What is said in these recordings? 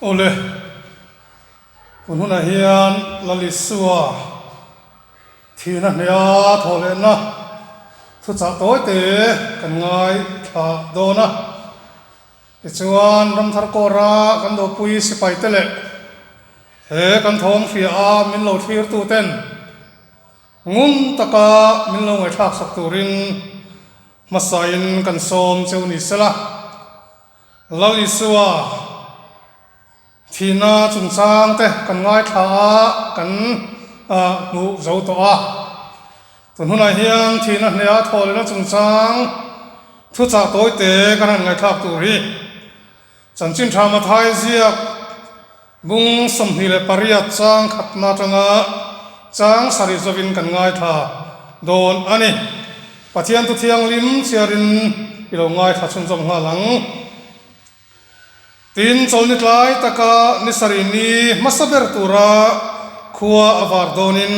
Awle, tun hunah hian Lal Isua thihna hnea thawhlehna thuchah tawite kan ngaithla dawn a. Tichuan, Ramthar Kawra kan dopui sipaite leh he kan thawm hria a min lo thlirtuten ngun taka min lo ngaihthlak sak turin hmasain kan sawm cheu ni sela. Lal Isua thihna chungchang te kan ngaithla a, kan hmuh zo tawh a. Tun hunah hian thihna hnea thawhlehna chungchang thuchah tawite kan han ngaihthlak tur hi Chanchin Tha Mathai ziak bung 28 chang khatna atanga chang sarih zawin kan ngaithla dawn a ni. Pathian thu thianghlim chhiarin i lo ngaithla chhunzawm nghal ang. Tin, chawlhni tlai taka ni sarih ni hmasa ber tura khua a var dawnin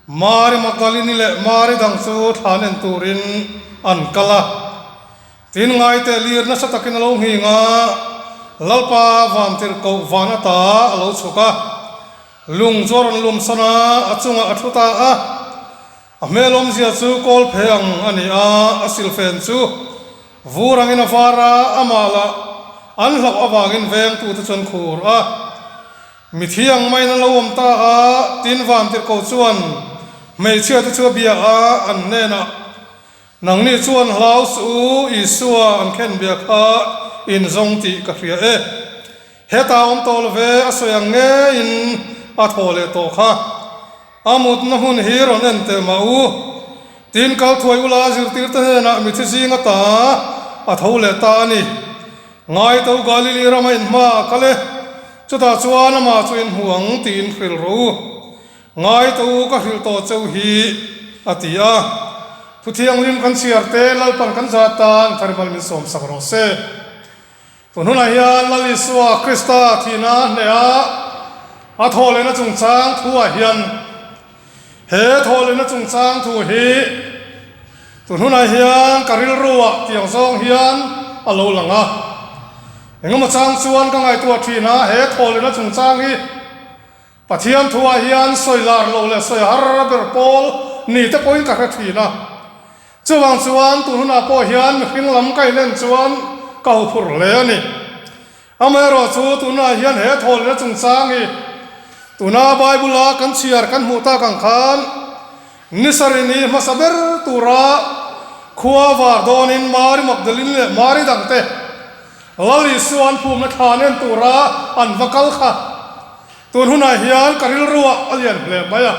Mari Magdalini leh Mari dang chu thlan en turin an kal a. Tin, ngaite lir nasa takin a lo nghing a, Lalpa vantirhkoh van ata a lo chhuk a, lung chu a rawn lum san a, a chungah a thu ta a. A hmel awmzia chu kawl phe ang a ni a, a silfen chu vur angin a var a, amah lah an hlauh avangin vengtute chuan khur a. Mithi ang maiin an lo awm ta a, tin vantirhkoh chuan hmeichhiate chu a bia a, an hnenah, Nangni chuan hlau suh u, Isua an khen bia kha in zawng tih ka hria e. Hetah awm tawh lo ve, a sawi ang ngeiin a thaw leh tawh kha. A mutna hmun hi rawn en teh mah u. Tin, kal thuai ula zirtirte hnenah mithi zing ata a tho leh ta a ni. Ngaito Galili rama in hma a kal e, chutah chuan amah chu in hmu ang tiin hrilh rawh u. Ngaito u ka hrilh tawh cheu hi, a ti a. Thu thianghlim kan chhiar te Lalpan kan zat tan tharimal min sawmsak rawh se. Tun hunah hian Lal Isua Krista thihna hneha a thawhlehna chungchang thuah hian he thawhlehna chungchang thu hi tun hunah hian ka rilruah tiang zawng hian a lo lang a. Engemaw chang chuan ka ngaihtuah thin a, he thawhlehna chungchang hi Pathian thuah hian sawi lar lo leh sawi har ber pawl ni te pawhin ka hre thin a. Chuvang chuan tun hunah pawh hian mihring lam ka inen chuan ka huphurh hle a ni. Amaherawh chu tunah hian he thawlina chungchang hi tuna Bible-a kan chhiar kan hmuh tak ang khan ni sarih ni hmasa ber tura khua var dawnin Mari Magdalene leh Mari dangte Lal Isua an phumna thlan en tura an va kal kha tun hunah hian ka rilruah a lian hle mai a.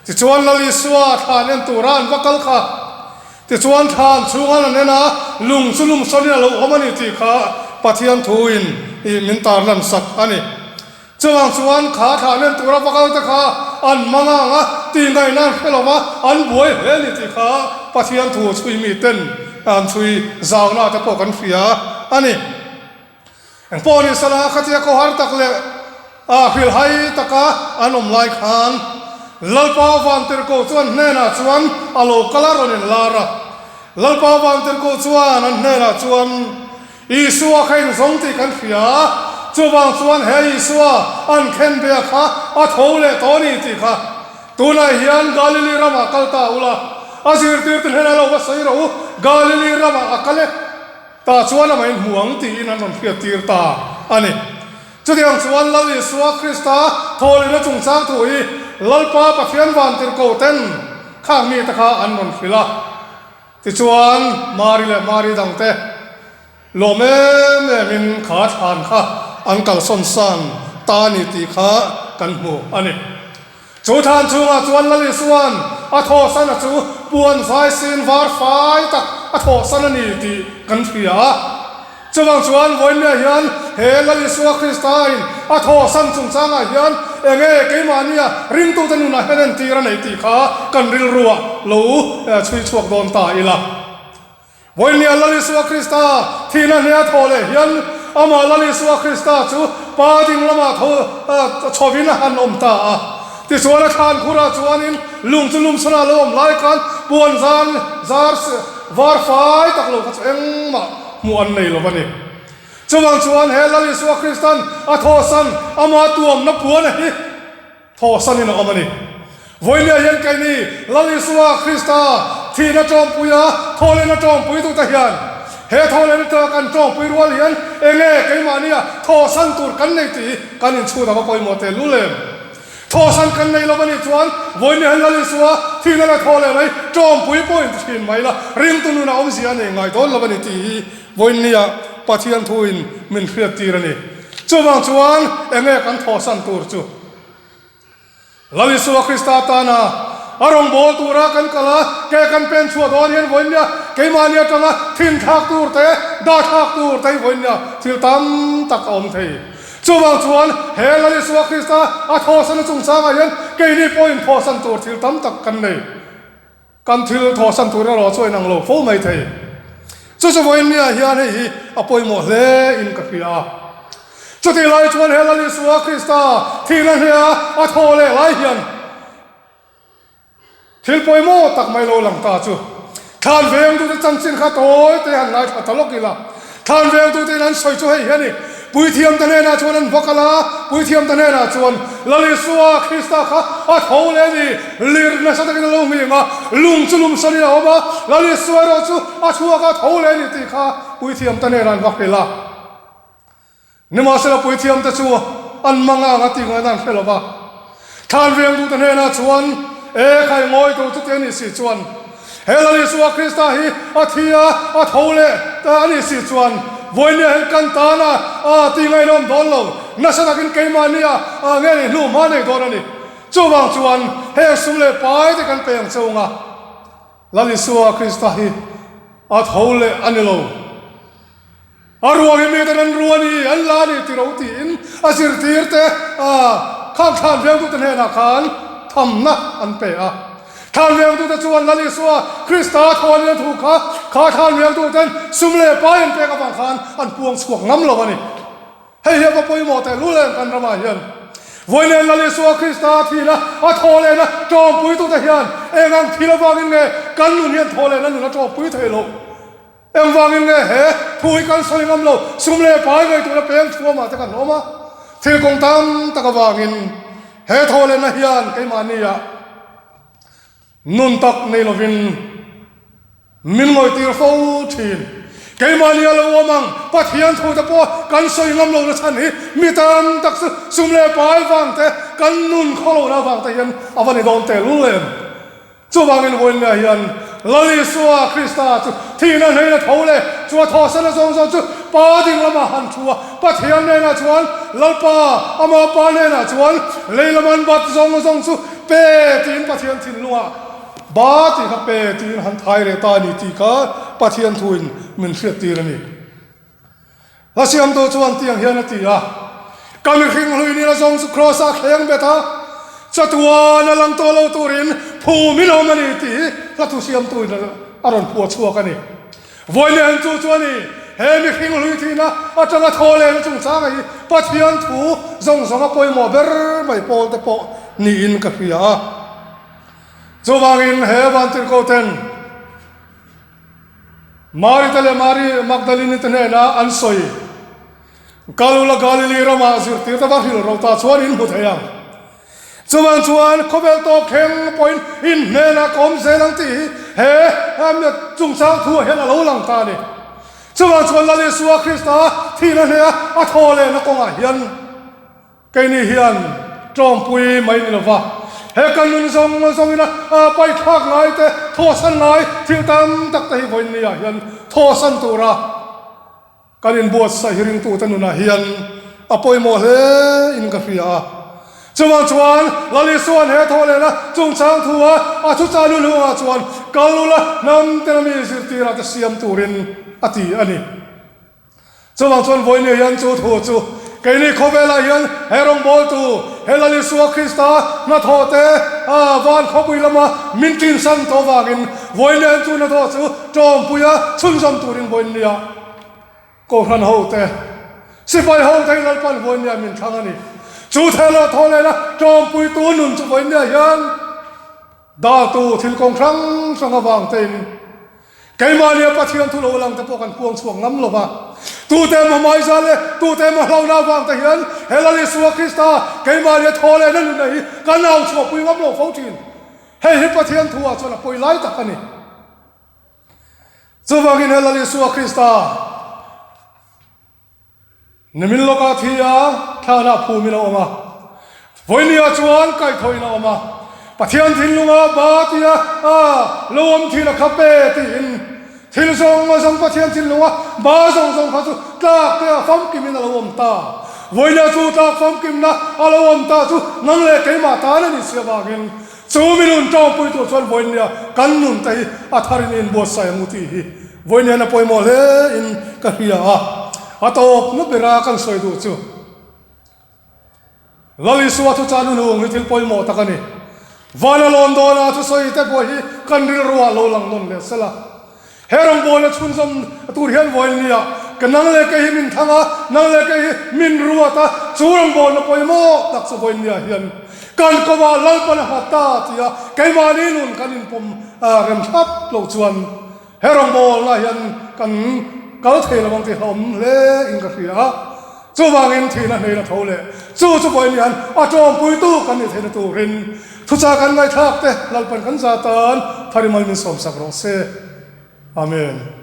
Tichuan Lal Isua thlan en tura an va kal kha. Tichuan thlan chhunga an en a, lung chu lum sawnin a lo awm a ni tih kha Pathian thuin ih min tarlan sak a ni. Chuvang chuan kha thlan en tura va kal te kha an mang ang a, tih ngaihna an hre lo va, an buai hle a ni tih kha Pathian thu chhui miten an chhui zauna te pawh kan hria a ni. Eng pawh ni sala khatia khawhar tak leh a hrilhai taka an awm lai khan Lalpa Vantirhkoh chuan hnenah chuan a lo kal a rawn inlar a. Lalpa Vantirhkoh chuan an hnenah chuan, Isua kha inzawng tih kan hria a, chuvang chuan he Isua an khen bia kha a tho leh tawh a ni tih kha tunah hian Galili ramah kal ta ula, a zirtirte hnenah lo va sawi rawh u, Galili ramah a kal e. Tah chuan amah in hmu ang tiin an rawn hriat tir ta a ni. Chutiang chuan Lal Isua Krista thawhlehna chungchang thu hi Lalpa Pathian vantirhkoh ten khang mite kha an rawn hrilh a. Tichuan Mari leh Mari dangte lawm em em in kha thlan kha an kalsawn san ta a ni tih kha kan hmu a ni. Chu thlan chhungah chuan Lal Isua'n a thawhsan a chu puan zai sin var fai tak a thawhsan a ni tih kan hria a. Chuvang chuan vawiinniah hian he Lal Isua Kristain a thawhsan chungchangah hian enge keimahnia ringtute nunah hian entir a nei tih kha kan rilruah lo chhui chhuak dawn ta ila. Vawiinniah Lal Isua Krista thihna hnea thaw leh hian amah Lal Isua Krista chu Pa ding lamah tho chhovin a han awm ta a. Tichuan a thlan khurah chuanin lung chu lumsana lo awm lai khan puan zan zar var fai tak lo kha chu engmah hmuh an nei lo a ni. Chuvang chuan he Lal Isua Kristan a thawhsan ama tuamna puana hi thawhsanin a awm a ni. Vawinia hian keini Lal Isua Krista thihna tawngpuia thawhlehna tawngpuitute hian he thawhlehna ta kan tawngpui rual hian enge keimahnia thawhsan tur kan nei tih hi kan inchhut a va pawimawh tehlul em? Thawhsan kan nei lo a nih chuan vawinia hian Lal Isua thihna leh thawhlehna hi tawngpui pawh inti thin mai la, ringtu nunah awmzia a nei ngai dawn lo a ni tih hi vawinia Pathian thuin min hriattir a ni. Chuvang chuan enge kan thawhsan tur chu? Lal Isua Krista tana a rawngbâwl tura kan kal a, ke kan pen chhuah dawn hian vawinia keimahni atanga thin thlak tur te, dah thlak tur te hi vawinia thil tam tak a awm thei. Chuvang chuan he Lal Isua Krista a thawhsana chungchangah hian keini pawhin thawhsan tur thil tam tak kan nei. Kan thil thawhsan tur erawh chu a inang lo fo mai thei. Chu chu vawiinniah hian hei hi a pawimawh hle in ka hria a. Chutih lai chuan he Lal Isua Krista thihna hnea a thaw leh lai hian thil pawimawh tak mai lo lang ta chu thlan vengtute chanchin kha tawi te han ngaithla ta lawk ila. Thlan vengtute in an sawi chu hei hi a ni, Puithiamte hnenah chuan an va kal a, Puithiamte hnenah chuan, Lal Isua Krista kha a tho leh a ni, lir nasa takin a lo nghing a, lung chu lum sanin a awm a, Lal Isua erawh chu a chhuak a tho leh a ni tih kha Puithiamte hnenah an va hrilh a. Nimahsela Puithiamte chu an mang ang a tih ngaihna an hre lo va. Thlan vengtute hnenah chuan, E khai ngawi tur chuti a nih si chuan, he Lal Isua Krista hi a thi a, a tho leh ta a nih si chuan, vawinia hian kan tana a tih ngaihnawm dawn lo, nasa takin keimahnia nge nih hnu hma nei dawn a ni. Chuvang chuan heng sum leh pai te kan pe ang che unga, Lal Isua Krista hi a tho leh a ni lo. A ruang hi miten an ru a ni, an la a ni ti ro tiin a zirtirte khang thlan vengtute hnenah khan thamna an pe a. Thlan vengtute chuan Lal Isua Krista thawn in a thu kha, kha thlan vengtuten sum leh pai an pek avang khan an puang chhuak ngam lo a ni. Hei hi a va pawimawh tehlul em kan ramah hian. Vawiin Lal Isua Krista thihna a thawhlehna tawmpuitute hian eng ang thil avangin nge kan nun hian thawhlehna nun a tawmpui theih loh? Engvangin nge he thu hi kan sawi ngam lo, sum leh pai ngei tura peng thuamah te kan awm a, thil kawng tam tak avangin he thawhlenna hian keimahniah nun tak nei lovin min ngawihtir fo thin. Keimahnia lo awm ang Pathian thu te pawh kan sawi ngam lohna chhan hi mi tam tak chu sum leh pai vang te, kan nun khawlohna avang te hian a va ni dawn tehlul em? Chuvangin vawiinah hian Lal Isua Krista chu thihna hneina tho leh chu a thawhsana zawng zawng chu Pa ding lamah han thu a, Pathian hnenah chuan Lalpa, Ama Pa hnenah chuan lei lama an bat zawng zawng chu pe tiin Pathian thinlungah ba tih kha pe tiin han thai leh ta a ni tih kha Pathian thuin min hriattir a ni. Hla siamtu chuan tiang hian a ti a, Ka mihring hlui nila zawng chu Kraws-ah thleng bet a, chatuan a lang tawh lo turin phum in awm a ni tih hi hla thu siamtuin a rawn phuah chhuak a ni. Vawiin chu chu a ni, he mihring hlui thihna atanga thaw lehna chungchanga hi Pathian thu zawng zawnga pawimawh ber mai pawl te pawh niin ka hria a. Chuvangin he vantirhkoten Mari te leh Mari Magdalini te hnena an sawi, Kal ula Galili ramah zirtir te va hrilh ro ta chuan in hmu thei ang. Chuvang chuan khawvel tawp thleng pawhin in hnenah ka awm zel ang tih hi he chungchang thuah hian a lo lang ta a ni. Chuvang chuan Lal Isua Krista thihna hneh a a thaw lehna kawngah hian, Keini hian tlawmpui mai ni lova, he kan nun zawng zawngin a paithlak ngai te, thawhsan ngai thil tam tak te hi vawiin ah hian thawhsan tura kan inbuatsaih hi ringtute nunah hian a pawimawh hle in ka hria a. Chuvang chuan Lal Isua'n he thawh lehna chungchang thu a a thuchah lu hlungah chuan kal ula hnam tena mi zirtirah te siam turin a ti a ni. Chuvang chuan vawinia hian chu thu chu keini khawvelah hian he rawngbawltu, he Lal Isua Krista hnathawh te van khawpui lama min tinsan tawh vangin vawinia hian chu hnathawh chu tawmpuia chhunzawm turin vawinia Kohhran hote, sipai hote hi Lalpan vawinia min thlang a ni. Chu thehloh thawh lehna tawmpuitu nun chu vawinia hian daltu thil kawng hrang hrang avang tein Keimahnia Pathian thu lo lang te pawh kan puang chhuak ngam lo va. Tute emaw hmaizah leh tute emaw hlauhna avang te hian he Lal Isua Krista keimahni a thaw lehna nunna hi kan au chhuahpui ngam lo fo thin. Hei hi Pathian thu ah chuan a pawi lai tak a ni. Chuvangin he Lal Isua Krista Nimin lawkah thi a, thlanah phumin a awm a, vawinia chuan kaihthawhin a awm a, Pathian thinlunga ba tia a lo awm thin a kha pe tiin thil zawng a zawng Pathian thinlunga ba zawng zawng kha chu tlak te a famkimin a lo awm ta. Vawinia chu tlak famkimna a lo awm ta chu nang leh keimah tan a nih si avangin chu mi nun tawngpui tur chuan vawinia kan nun te hi a tharin inbuatsaih ang u tih hi Vawiin hian a pawimawh hle in ka hria a, a tawpna bera kan sawi duh chu Lal Isua thuchah nu hnung hi thil pawimawh tak a ni. Vana lawn dawna thusawi te pawh hi kan rilruah lo lang nawn leh sela. He rawngbawlna chhunzawm tur hian vawiin nia ka nang leh kei hi min thlang a, nang leh kei hi min ruat a, chu rawngbawlna pawimawh tak chu vawiin nia hian kan kawmah Lalpan a nghat ta tia keimahni nun kan inpawm rem thlap loh chuan He rawngbawlna hian kan kal thei lo ang tih hlauhawm hle in ka hria a, chuvangin thihna hnein a tho leh chu chu pawhin hian a tawmpuitu kan nih theihna turin thuchah kan ngaihthlak te Lalpan kan za tan thar i mal min sawmsak rawh se. Amen.